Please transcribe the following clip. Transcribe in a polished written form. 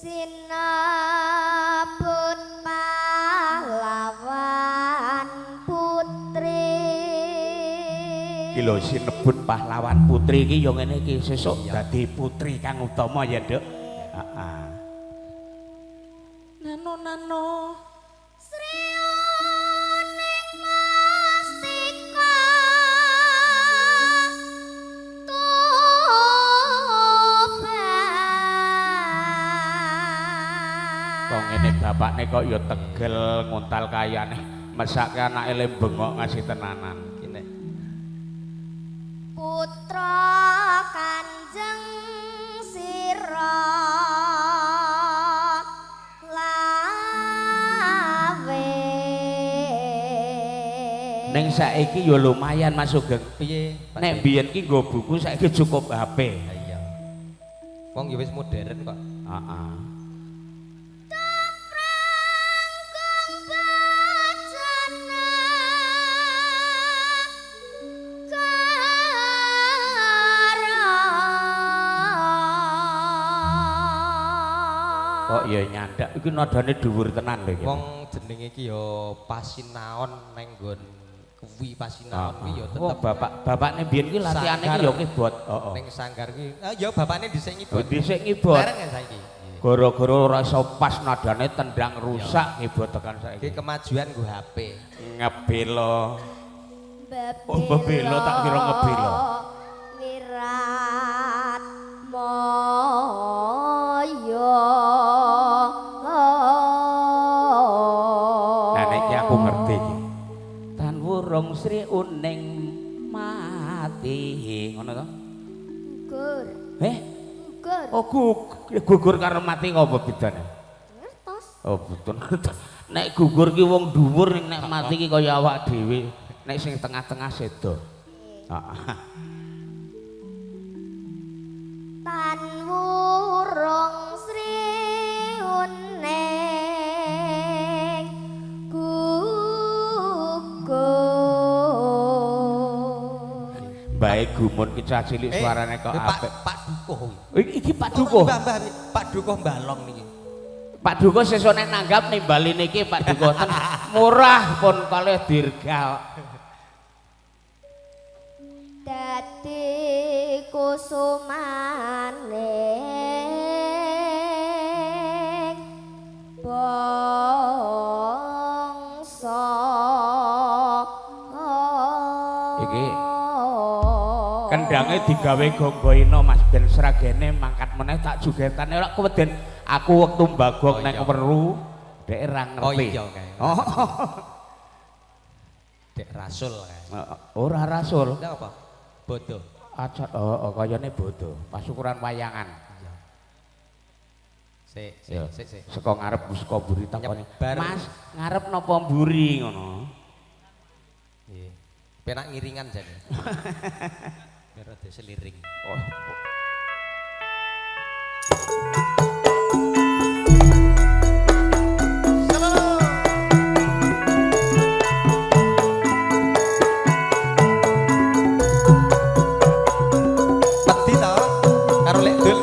Sinebut pahlawan putri. Iki lho sinebut pahlawan putri iki ya ngene iki sesuk dadi putri kang utama ya, Nduk. Heeh. Nano nano. Sri uning mustika Tuban. Kok ngene bapakne kok ya tegel nguntal kayane. Mesake anake le bengok ngasih tenanan. Iki nek Putra Kanjeng Sira Lawe. Ning saiki ya lumayan Mas Sugeng. Piye? Pak Nek De? biyen ki nggo buku saiki cukup HP. Ha iya. Wong ya wis modern kok. Heeh. Prangkong bajana kara. Kok ya nyandak iki nadane dhuwur tenan lho iki. Wong jenenge iki ya pasinaon neng nggon kuwi pasinaon kuwi ya Oh, tetep bapak bapakne biyen ki latihane ki ya keyboard. Heeh. Ning sanggar kuwi. Ah ya bapakne dhisik ngibot. Dhisik ngibot. Bareng ya saiki. Gara-gara ora iso pas nadane tendang rusak ngibot tekan Iki saiki. kemajuan nggo HP. Ngebelo. Bebelo. Oh, bebelo, tak kira ngebelo. Wirat moyo. Nah nek iki aku ngerti iki. Tan wurung Sri Uning mati ngono to? Gugur. Eh, Gugur. oh gugur karo mati apa bedane? Ngertos. Oh, betul. Nek gugur ki wong dhuwur ning nek mati ki kaya awak dhewe. Nek sing tengah-tengah sedo. Heeh. Tan wurung Sri Uning gugur. Bae gumun ki cah cilik suarane kok Pak apik. Pak Dukuh kuwi. Iki Pak Dukuh. Mbah, Mbah, Pak Dukuh Balong niki. Pak Dukuh sesuk nek nanggap nimbali niki Pak Dukuh ten murah pun kalih dirga. Dadi kusumaning bangsa. Iki kendange digawe gonggoino Mas ben sragene mangkat meneh tak jugetane ora keweden aku wektu mbagong Oh, nang iya. Weru dhek ora Oh ngerti. iya kae. Oh. Dek Rasul kae. Ora rasul. Lah apa? Bodoh. Aja oh, kayane bodo. Pasukuran wayangan. Iya. Sik, Ya. sik, sik, sik. Saka ngarep saka mburi takoni. Nyebar. Mas, ngarep napa mburi ngono? Nggih. Penak ngiringan jane. Biar rada seliring. Oh. Wedi to karo Lek Dul.